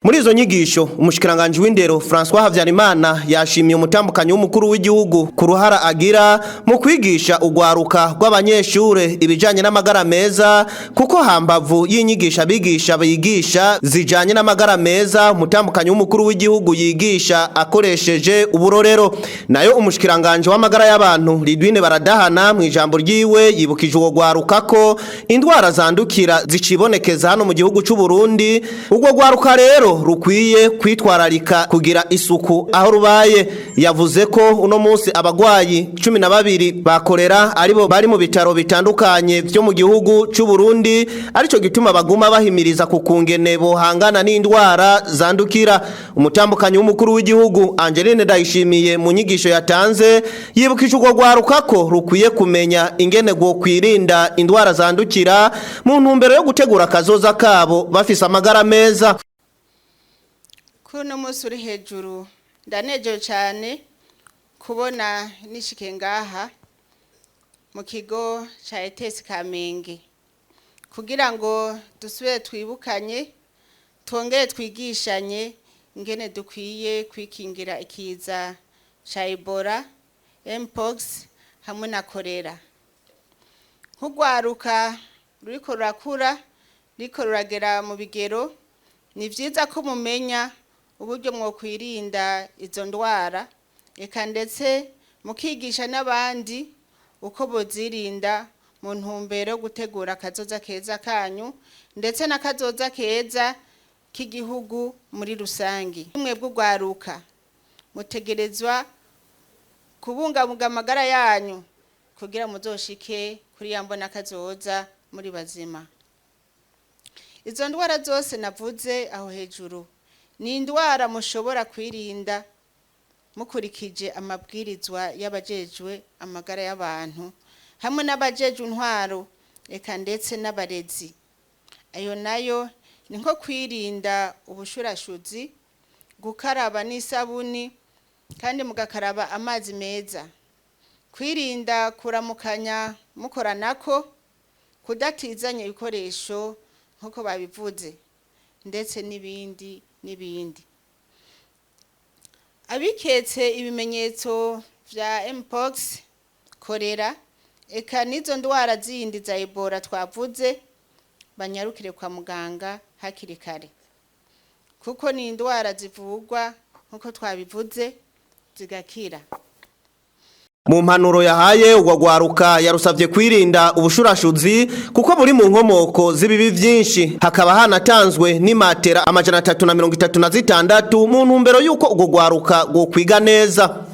Muri izo nyigisho, umushikiranganje w'indero François Havyarimana yashimiye umutambukanyi w'umukuru w'igihugu ku ruhara agira mu kwigisha ugwaruka rw'abanyeshure ibijanye n'amagara meza, kuko hambavu y'inyigisha abigisha bigisha zijanye n'amagara meza, umutambukanyi w'umukuru w'igihugu yigisha akoresheje uburorero. Nayo umushikiranganje w'amagara y'abantu Lidwine Baradahana, mu ijambo ryiwe yibukije uwo gwaruka ko indwara zandukira zicibonekeza hano mu gihugu c'u Burundi. Ubwo gwaruka rero rukwiye kwitwararika kugira isuku aho rubaye. Yavuze ko uno munsi abagwayi 12 bakorera aribo bari mu bitaro bitandukanye vyo mu gihugu c'u Burundi, arico gituma baguma bahimiriza ku kungene bohangana n'indwara zandukira. Umutambukanyi w'umukuru w'igihugu Angeline Ndayishimiye, mu nyigisho yatanze, yibukije urwo rwaruka ko rukwiye kumenya ingene rwo kwirinda indwara zandukira mu ntumbero yo gutegura akazoza kabo bafise amagara meza. Kuri uno munsi uri hejuru, ndanejewe cyane kubona nishike ngaha mu kigo cya ETS Kamenge kugira ngo dusubire twibukanye, twongere twigishanye ingene dukwiye kwikingira ikiza cya Ebola, Mpox hamwe na korera. Nk'urwaruka ruriko rurakura, ruriko ruragera mu bigero, ni vyiza ko mumenya uburyo mwokwirinda izo ndwara, eka ndetse mukigisha n'abandi uko bozirinda mu ntumbero yo gutegura akazoza keza kanyu ndetse n'akazoza keza k'igihugu muri rusangi. Mwebwe urwaruka mutegerezwa kubungabunga amagara yanyu kugira muzoshike kuri ya mbona kazoza muri bazima. Izo ndwara zose navuze aho hejuru ni indwara mushobora kwirinda mukurikije amabwirizwa y'abajejwe amagara y'abantu hamwe n'abajejwe intwaro, eka ndetse n'abarezi. Ayo nayo ni nko kwirinda ubushurashuzi, gukaraba n'isabuni kandi mugakaraba amazi meza, kwirinda kuramukanya mukoranako, kudatizanya ibikoresho nk'uko babivuze, ndetse n'ibindi n'ibindi. Abiketse ibimenyetso vya Mpox, korera, eka n'izo ndwara zindi za Ebola twavuze, banyarukire kwa muganga hakiri kare, kuko ni indwara zivurwa nk'uko twabivuze zigakira. Mu mpanuro yahaye urwo rwaruka, yarusabye kwirinda ubushurashuzi kuko buri mu nkomoko z'ibibi vyinshi. Hakaba hanatanzwe n'imatera 336 mu ntumbero y'uko urwo rwaruka rwokwiga neza.